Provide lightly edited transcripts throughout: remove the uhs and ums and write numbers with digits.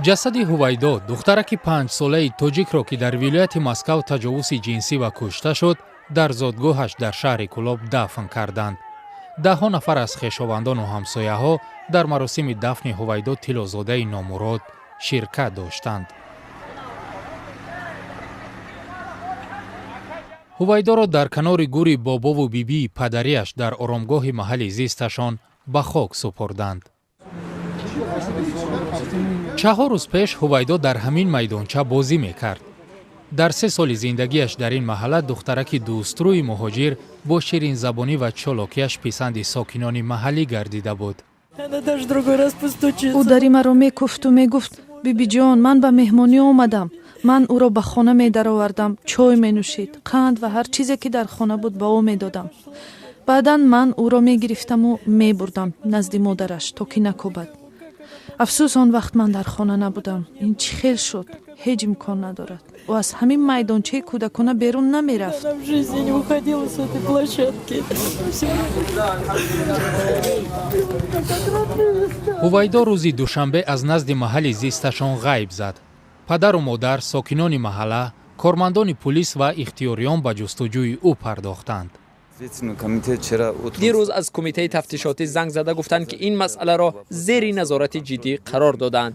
Ҷасади Ҳувайдо, духтараки 5-солаи тоҷикро, ки дар вилояти Москав таҷовузи ҷинсӣ ва кушта шуд, дар зодгоҳаш дар шаҳри Кӯлоб дафн карданд. Даҳҳо нафар аз хешовандону ҳамсояҳо дар маросими дафни Ҳувайдо Тиллозодаи номурод ширкат доштанд. Ҳувайдоро дар канори гури бобову бибии падариаш дар оромгоҳи маҳалли зисташон ба хок супурданд. 4 рӯз пеш Ҳувайдо дар ҳамин майдонча бозӣ мекард. Дар 3 соли зиндагиаш дар ин маҳалла духтараки дӯстрӯи муҳоҷир бо ширинзабонӣ ва чолокиаш писанди сокинони маҳаллӣ гардида буд. Ӯ дари маро мекуфту мегуфт: «Бибиҷон, ман ба меҳмонӣ омадам». Ман ӯро ба хона медаровардам, чой менӯшид, қанд ва ҳар чизе ки дар хона буд ба ӯ медодам. Баъдан ман ӯро мегирифтаму мебурдам назди модараш, то ки накӯбад. Афсӯс, он вақт ман дар хона набудам. Ин чӣ хел шуд, ҳеҷ имкон надорад. Ӯ аз ҳамин майдончаи кӯдакона берун намерафт. Ҳувайдо рӯзи душанбе аз назди маҳалли зисташон ғайб зад. Падару модар, сокинони маҳалла, кормандони пулис ва ихтиёриён ба ҷустуҷӯи ӯ пардохтанд. Дирӯз аз кумитаи тафтишотӣ занг зада гуфтанд, ки ин масъаларо зери назорати ҷиддӣ қарор доданд.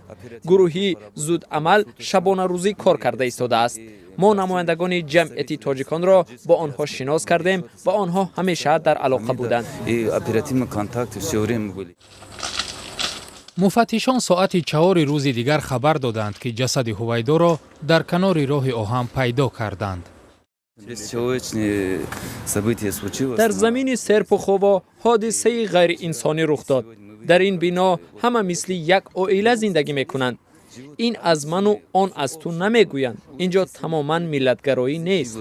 Гурӯҳи зудамал шабонарӯзӣ кор карда истодааст. Мо намояндагони ҷамъияти тоҷиконро бо онҳо шинос кардем ва онҳо ҳамеша дар алоқа буданд. Муфаттишон соати 4 рӯзи дигар хабар доданд, ки ҷасади Ҳувайдоро дар канори роҳи оҳан пайдо карданд. Дар замини Серпухово ҳодисаи ғайриинсонӣ рух дод. Дар ин бино ҳама мисли як оила зиндагӣ мекунанд. Ин аз ману он аз ту намегӯянд. Ин ҷо тамоман миллатгароӣ нест.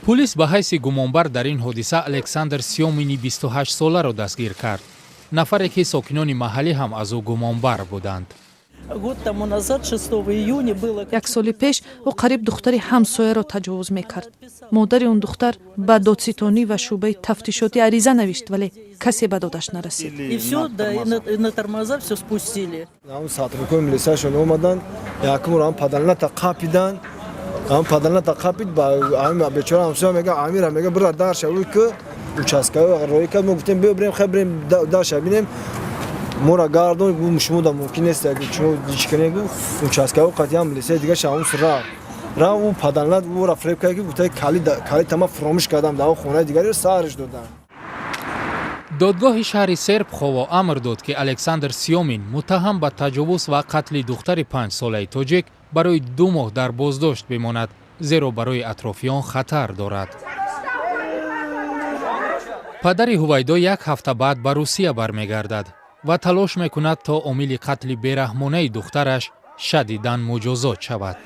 Пулис ба ҳайси гумонбар дар ин ҳодиса Александр Сёмини 28-соларо дастгир кард, нафаре ки сокинони маҳаллӣ ҳам аз ӯ гумонбар буданд. Як соли пеш ӯ қариб духтари ҳамсояро таҷовуз мекард. Модари он духтар ба додситонӣ ва шӯъбаи тафтишотӣ ариза навишт, вале касе ба додаш нарасид. Сотрудникои милисияшон омаданд, якумро ҳам падалната қапидан, ҳам падалната қапид, бечора ҳамсоя мега, амира мега, бира дарша ӯ ки участкаи роӣ кард. Мо гуфтем, биё бирем, хай бирем дарша бинем. Мора гардон, гу шумо да мумкин нест, шумо ҳеҷ кане, гу участкаи қатъиян милисияи дига шаҳум рафт. Рафт, ӯ падалнат ӯра фиреб кард, ки гуфта калид тама фуромӯш кардам дар хонаи дигаре, сараш додам. Додгоҳи шаҳри Серпухово амр дод, ки Александр Сёмин, муттаҳам ба таҷовуз ва қатли духтари 5-солаи тоҷик, барои 2 моҳ дар боздошт бимонад, зеро барои атрофиён хатар дорад. Падари Ҳувайдо як ҳафта баъд ба Русия бармегардад ва талош мекунад, то омили қатли бераҳмонаи духтараш шадидан муҷозот шавад.